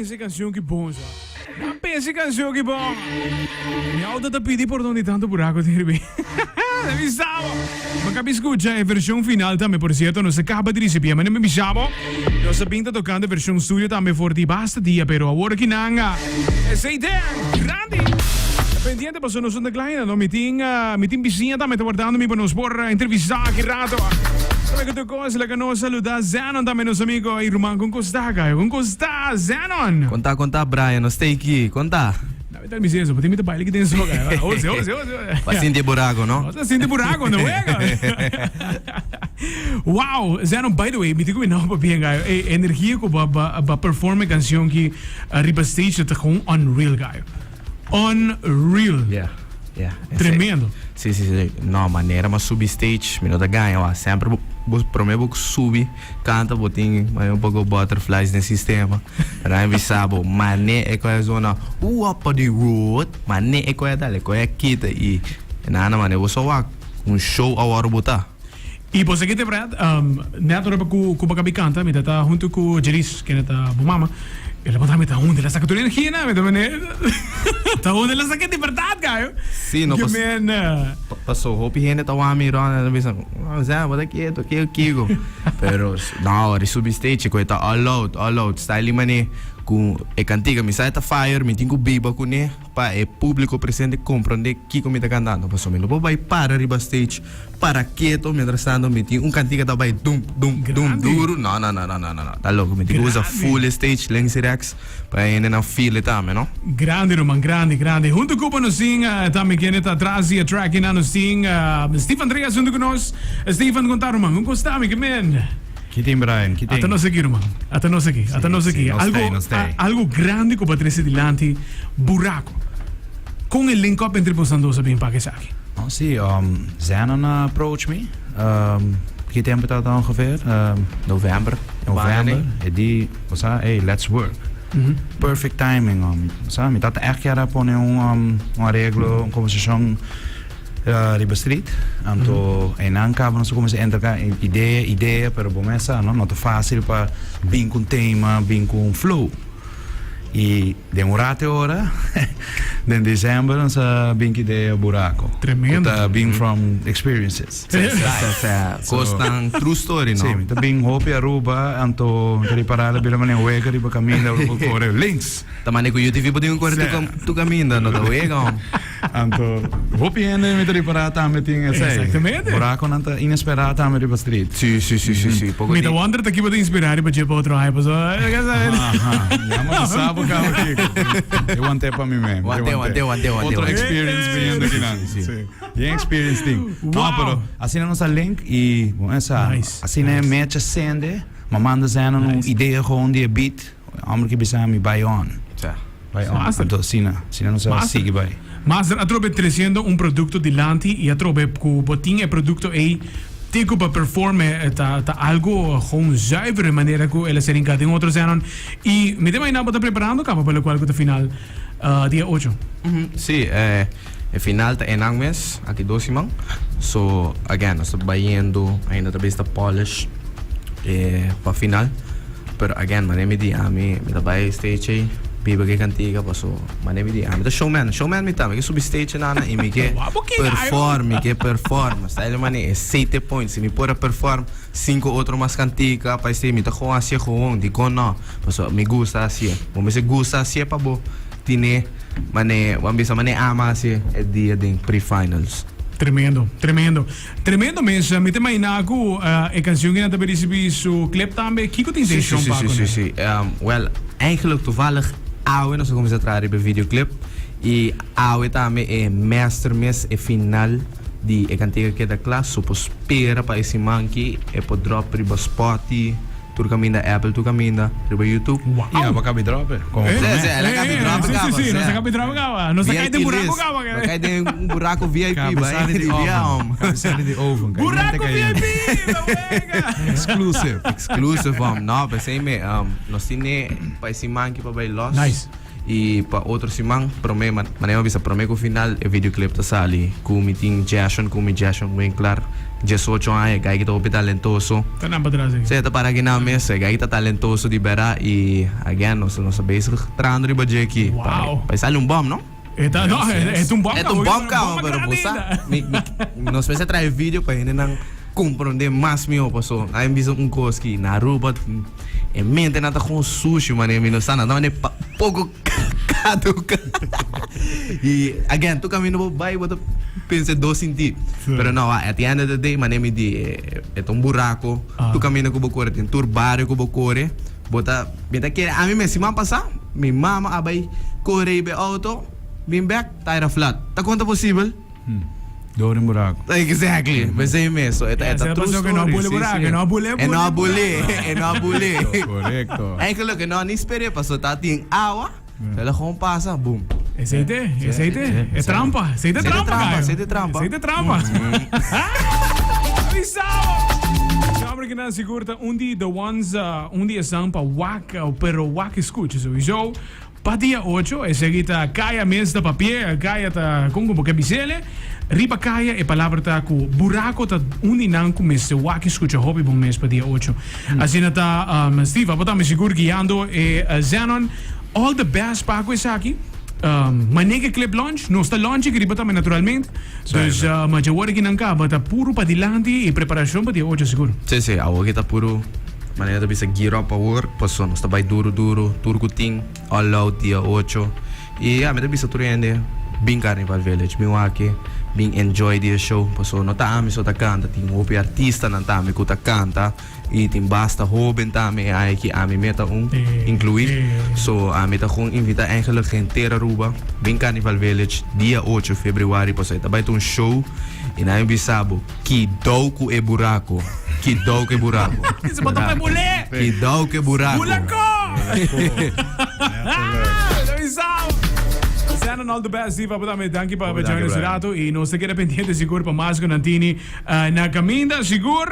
pensa e canción ki bon sa. Nan pensa e canción ki bon. Mi auto ta pidi pordon di tanto buraco tin riba. Ta bisa bo. Bo kabi scucha e version final tambe. Por cierto, nos a caba di ricibi. Mane mi bisa bo. Nos a bin ta tocando e version studio tambe for di basta dia, pero awor ki nan esey den grandi. Ta pendiente pasobra nos no ta klaina, no. Mi tin, mi tin bisiña tambe ta wardando mi pa nos por entrevista aki rato. Sabe cu tur cos, laga nos saluda Zenon tambe, nos amigo y ruman. Con cos ta, Gayo? Con cos ta, Zenon? Con ta, con ta, Brian? Nos ta aki. Con ta? Mi ta misi eso, patin mi ta baila ki den soga. Ose, ose, ose. Pa sinti e buraco, no? Nos ta sinti buraco, no wega. Wow, Zenon, by the way, mi tin ku mi nou papia gayo. E energia ku ba ba ba perform e canción ki riba stage ta gewoon unreal gayo. Unreal. Yeah, yeah. Tremendo. Si, si, si. No, manera m'a subi stage, mi no ta gaña wa. Semper bo bo prome bo subi Kanta bo tin mane un poko butterflies den sistema. Pero a bisa bo mane e koe zona up di road, mane e koe dal, e koe a kita y nana mane bo so wak un show awor bo ta. Y bo sa kite Brad, net ora cu bo kabi canta mi ta ta hunto cu Jelis kende ta bo mama, el a puntra mi ta hunde el a saca tur energia na mi ta mane ta hunde el a saca di berdad gayo. Si no pas paso hopi hende ta wak mi rond en ta bisa Zé bo ta keto kiko kiko pero no ora e subi stage ku e ta all out all out style mane ku e kantika mi sa e ta fire mi tin ku biba kune pa e publico presente comprende kiko mi ta kantando pasobra mi no por bai para riba stage para keto mientras tanto mi tin un kantika ta bai dum dum dum duru no no no no no no ta loko mi tin ku usa full e stage links y rechts. Pa e hendenan feel e tambe, no? Grandi ruman, grandi, grandi. Hunto cu bo nos tin tambe kende ta atras di e track ina nos tin Steve Andreas hunto cu nos. Steven con ta ruman? Con ta mi ke men? Ki tin Brian, ki tin? Ata nos aki ruman, ata nos aki, ata nos aki. Algo, algo grandi cu bo a trece dilanti, buraco. Con e link up entre bosan dos a bin pa esaki? Oh, si, Zenon a approach me. Ki tempo ta ongeveer? November. November. E di, O sa, ey, let's work. Perfect timing, um, o sa, mi tata echt kier a pone un, um, un areglo, un conversacion riba street. Anto, einan caba nos a cuminsa entra idea, idea, pero bo mes sa, no, no ta facil pa bin cu un tema, bin cu un flow. Y den un rato e ora, den december nos a bin cu idea Buraco. Tremendo. Cu ta bin from experiences. Cosnan true story, no? Sí, mi ta bin hopi Aruba, anto mi ta ripara la bira manera wega riba caminda, bo por core links. Ta mane cu UTV bo tin cu core tu caminda, no ta wega, hom. Anto hopi hende mi ta ripara tambe tin esey. Exactamente. Buraconan ta inespera tambe riba street. Sí, sí, sí, sí, sí. Mi ta wonder ta kiba ta inspira riba dje pa otro aña, pasobra Aha, ya mi sa bo caba kiko. E wante pa mi men. Wante, wante, wante, wante. Otro experience biniendo akinan. Sí, sí. Bien experience tin. No, pero asina nos a link y bon esa Nice, asina e nice. mecha sende, ma manda Zenon un Nice. idea gewoon di e beat, hombre ki bisa mi bai on. Sa. Bai on. Master. Anto asina, asina nos a Master. sigui bai. Master atrobe treciendo un producto dilanti y atrobe cu bo tin e producto ey tin cu pa performe ta ta algo gewoon zuiver manera cu el a ser hinca den otro Zenon y mi ta imagina bo ta preparando caba pa locual cu ta final dia ocho. Sí, e final ta enan mes, aki dos siman. So, again, nos ta bayendo, ainda ta bes ta polish e pa final. Pero again, manera mi di ami, mi ta bai stage ei, biba ku e kantika paso manera mi di ami ta showman, showman mi ta, mi ke subi stage nana i mi ke perform, mi ke perform. Sta manera e sete point, si mi por a perform Cinco otro mas cantica pa esey mi ta gewoon hacié gewoon dicon no pasobra mi gusta hacié bo mester gusta hacié pa bo tine mane bo a bisa mane ama hacié e dia den pre-finals. Tremendo, tremendo. Tremendo mes. Mi ta imagina cu e cancion kinan ta bay ricibi su clip tambe. Kico ta Sí, sí, intencion sí, pa sí, cu sí, nan? sí. Well, eigenlijk toevallig awe nos a cuminsa traha riba e videoclip y awe tambe e master mes e final di e kantiga keda kla so por spera pa e siman ki e por drop riba Spotify tur kaminda Apple tur kaminda riba YouTube. Wow! Ya bo kabi drop e komo Eh, promé. Sí, sí, el a kabi drop Sí, sí, kaba, sí, nos a sea. kabi drop kaba. Nos a kai VIP den buraco list. kaba. Bo kai den un buraco VIP Kabi bai sali di di bia oven. hom. Kabi sali di oven. Kayente, Buraco kayente. VIP! Ta wega! Exclusive. Exclusive hom. No, p'esei me nos tin e pa e siman ki pa bai los. Nice. Y pa otro siman prome manera mi a bisa prome cu final e videoclip ta sali cu mi tin Jashon cu mi Jashon Winklar diesocho aña e guy ki ta hopi talentoso. Ta nan patras aki. Si ta para aki nan mes e guy ki ta talentoso di bera y again nos nos ta bezig trahando riba dje aki Wow. pa e sali un bom no. E ta no e ta un bom E ta un bom caba pero bo sa mi mi nos mester traha e video pa hendenan Comprende mas miho paso a mi bisa un cos ki na Aruba e mente nan ta gewoon sushi mane mi no sa nan ta mane pa poco caduca y again tur caminda bo bay bo ta pensa e dos sinti pero no at the end of the day mane mi di e ta un buraco tur caminda cu bo core den tur bario cu bo core bo ta mi ta kere ami mes siman pasa mi mama a bay core riba e auto bin bek taira flat ta con ta posibel? Door den buraco. Exactly, pensei mes. So, eta, eta true story. Que no bule buraco, que no bule E no bule, e no bule. Correcto. Eigenlijk, e no ni esperé, paso ta tin awa, se gewoon pasa, boom. Esei te, esei te, e trampa, esei te trampa, Esei te trampa. Esei te trampa. Avisado! Sabe que nan sigur ta un di the ones, un di esnan pa wak, pero wak escucha sowieso. Pa dia ocho, esaki ta Kaya mes ta papia, Kaya ta kon ku bo ke bisele. Riba Kaya e palabra ta ku buraco ta un di nan ku mester wak i skucha hopi bon mes pa dia ocho. Asina ta Steve, abo tambe sigur guiando e Zenon. All the best pa ku esaki. Manera ke clip launch, nos ta launch aki riba tambe naturalmente. Dus ma dje wor aki nan kaba ta puru padilanti i preparashon pa dia ocho sigur. Si, si, awor ki ta puru. Manera ta bisa gear up awor paso nos ta bai duro duro tur ku tin all out dia ocho y ya mi ta bisa tur hende bin Carnival Village bin wak bin enjoy di e show paso no ta ami so ta canta tin hopi artistanan tambe ku ta canta y tin basta hoben tambe e aña aki ami me ta un inclui so ami ta gon invita eigenlijk henter Aruba bin Carnival Village dia ocho februari paso e ta bai ta un show y nan a bisa bo. Kidou ku e buraco. Kidou ku e buraco. Dice bo topa e bulé. Kidou ku e buraco. Bulaco! Shannon, all the best. Steve, abo tambe danki pa Hopi join danki, us Brian. rato. Y nos ta keda pendiente sigur pa mas ku nan tini na caminda. Sigur.